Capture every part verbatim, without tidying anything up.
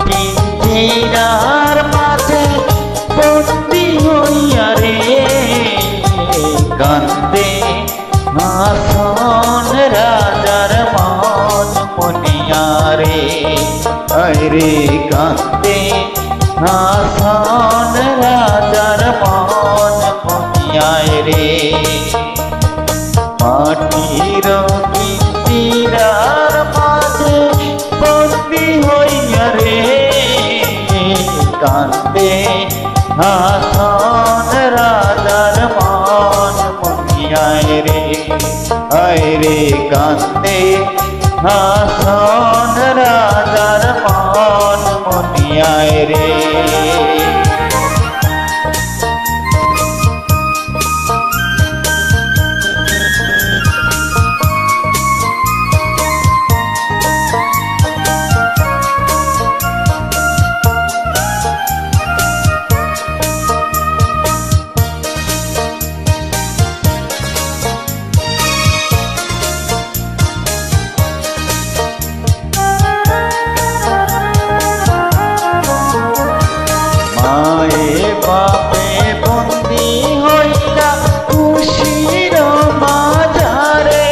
পিঞ্জিরার মাঝে বন্দি হইয়া রে কান্দে হাসন রাজার মন মনিয়া রে। আয় রে কান্দে হাসন রাজার মন মনিয়া রে। মাটির পিঞ্জিরার মাঝে বন্দি হইয়া রে কান্দে হাসন রাজার মন মনিয়া রে। আয় রে কান্দে হাসন রাজার মন মনিয়া রে। মায়ে বাপে বন্দি হইলা খুশির মাঝারে।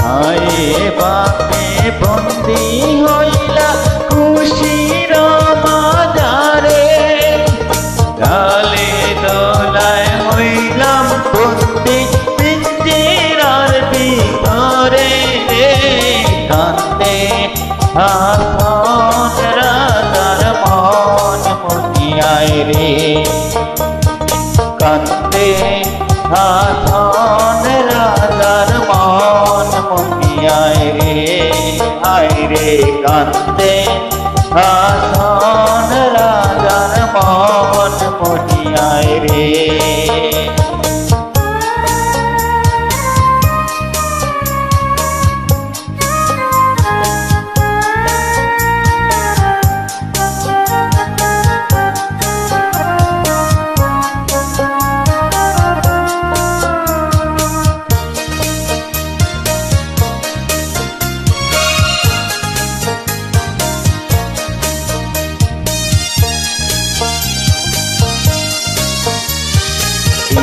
মায়ে বাপে বন্দি হইলা খুশির মাঝারে। ডালে দোলায় হইলাম বন্দি পিঞ্জিরার ভিতরে রে। কান্দে হাসন রাজার মন মনিয়া রে। কান্দে হাসন রাজার মন মনিয়া রে। আয় রে কান্দে হাসন রাজার মন মনিয়া রে।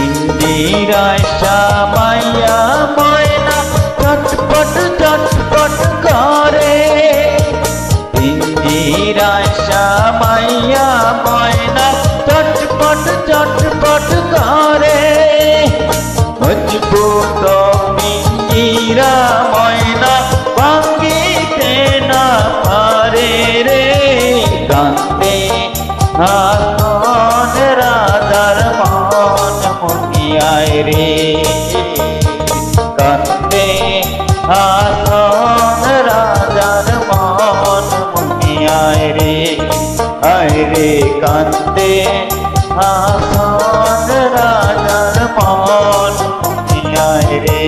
ইন্দিরায় সামাইয়া ময়না চটপট চটপট করে। ইন্দিরায় সামাইয়া ময়না চটপট চটপট করে। মজবুত পিঞ্জিরা ময়না ভাঙিতে না পারে রে। কান্দে হাসন রাজার মন মনিয়া রে। কান্দে হাসন রাজার মন মনিয়া রে। আয় রে কান্দে হাসন রাজার মন মনিয়া রে।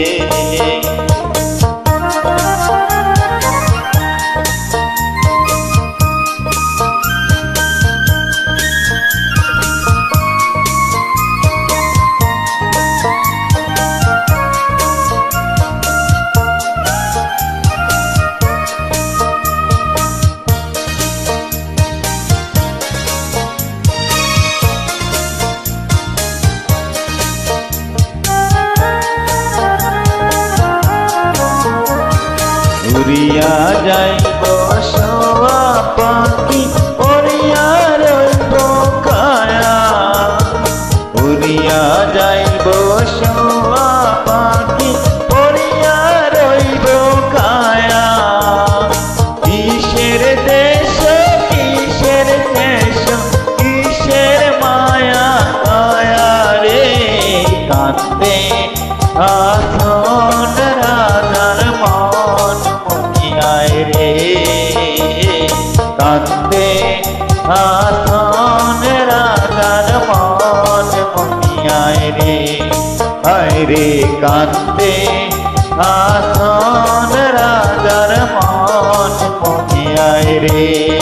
উড়িয়া যাইব শোয়া পাখি, পড়িয়া রইব কায়া। উড়িয়া যাইব শোয়া পাখি, পড়িয়া রইব কায়া। কিসের দেশ, কিসের দেশ, কিসের মায়া কায়া রে। কান্দে হাসন রাজার মন মনিয়া রে। কান্দে হাসন রাজার মন মনিয়া রে। আয় রে কান্দে হাসন রাজার মন মনিয়া রে।